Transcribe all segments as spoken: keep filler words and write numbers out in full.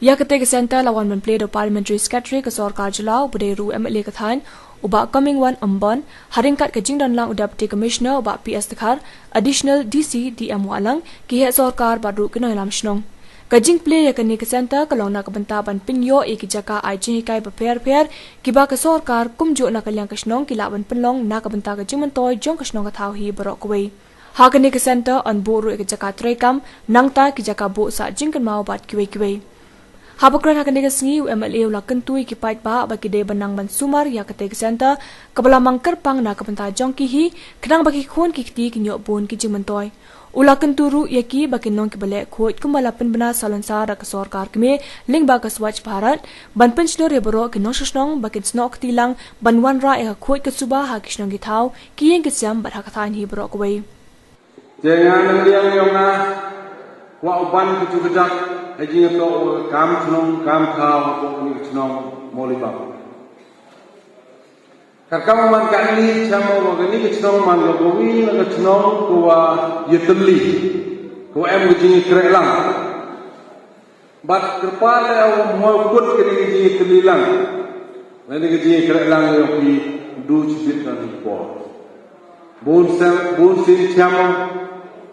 Ïa katei ka center la wan ban plie da u Parliamentary Secretary ka sorkar jylla, uba dei ruh u M L A ka thaiñ, u Bah Comingone Ymbon, ha ryngkat ka jingdon lang u Deputy Commissioner u Bah P S Dkhar, Additional D C D M Wahlang, ki heh sorkar bad ruh ki nongïalam shnong. Ka jingplie ïa kane ka center ka long na ka bynta ban pynïoh ïa ki jaka ai jinghikai bapher bapher kiba ka sorkar kumjuh na ka liang ka shnong ki lah ban pynlong na ka bynta ka jingmyntoi jong ka shnong ka thaw hi baroh kawei. Ha kane ka center yn buh ruh ïa ka jaka treikam, nangta ki jaka buh sah jingkynmaw bad kiwei kiwei. Haba kren ha kane ka sngi, u M L A u la kyntu ïa ki paidbah ba ki dei ban nang ban sumar ïa katei ka center kaba la mang kyrpang na ka bynta jong ki hi, khnang ba ki khun ki kti kin ïoh bun ki jingmyntoi. U la kyntu ruh ïa ki ba kin long kiba leh khuid kumba la pynbna salonsar da ka sorkar kmie lyngba ka Swachh Bharat, ban pynshlur ïa baroh ki nongshong shnong ba kin snoh kti lang ban wanrah ïa ka khuid ka suba ha ki shnong ki thaw, ki ïing ki sem bad ha ka thaiñ hi baroh kawei. Te nga nang liang ïa nga, kwah u ban ka jukajak ha jingïatoh wa ka kam chnong kam thaw hapoh kani ka chnong Mawlibam. Ka kam man kani, chamo wa kani ka chnong man la kawi na ka chnong ka wa ïatylli, ka wa em ka jingïakreh lang. Bad kyrpad leh, u Mawkut, kani ka jingïatylli lang, kani ka jingïakreh lang ïa phi, du chibit na ni por. Bun sien, bun sien chamo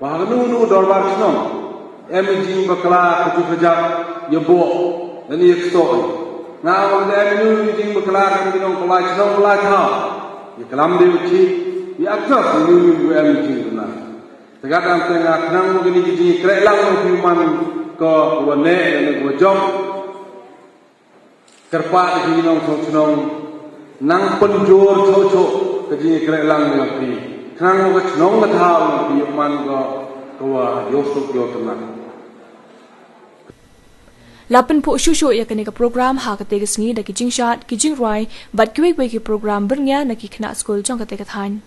wa ha kano kano dorbar chnong em jing bakla ka jukajak ïaboh lane ïaksoh. Nga ong em jing bakla ka jong ki nongpynlait chnong pynlait thaw, ïa klam dei u chief, ïa adjust ïa em jing bakla. Te katba nga khnang ba kani ka jingïakreh lang ïa phi man ka wa neh lane ka wa jop. Kyrpad ïa ki nongshong shnong nang pynjur shuh shuh ka jingïakreh lang ïa phi, khnang ba ka chnong ka thaw ïa phi ïa man ka ka wa ïoh suk ïoh tynnat. La pynphuh shuh shuh ïa kane ka program ha katei ka sngi da ki jingshad, ki jingrwai bad kiwei kiwei ki program byrngem na ki khynnah skul jong katei ka thaiñ.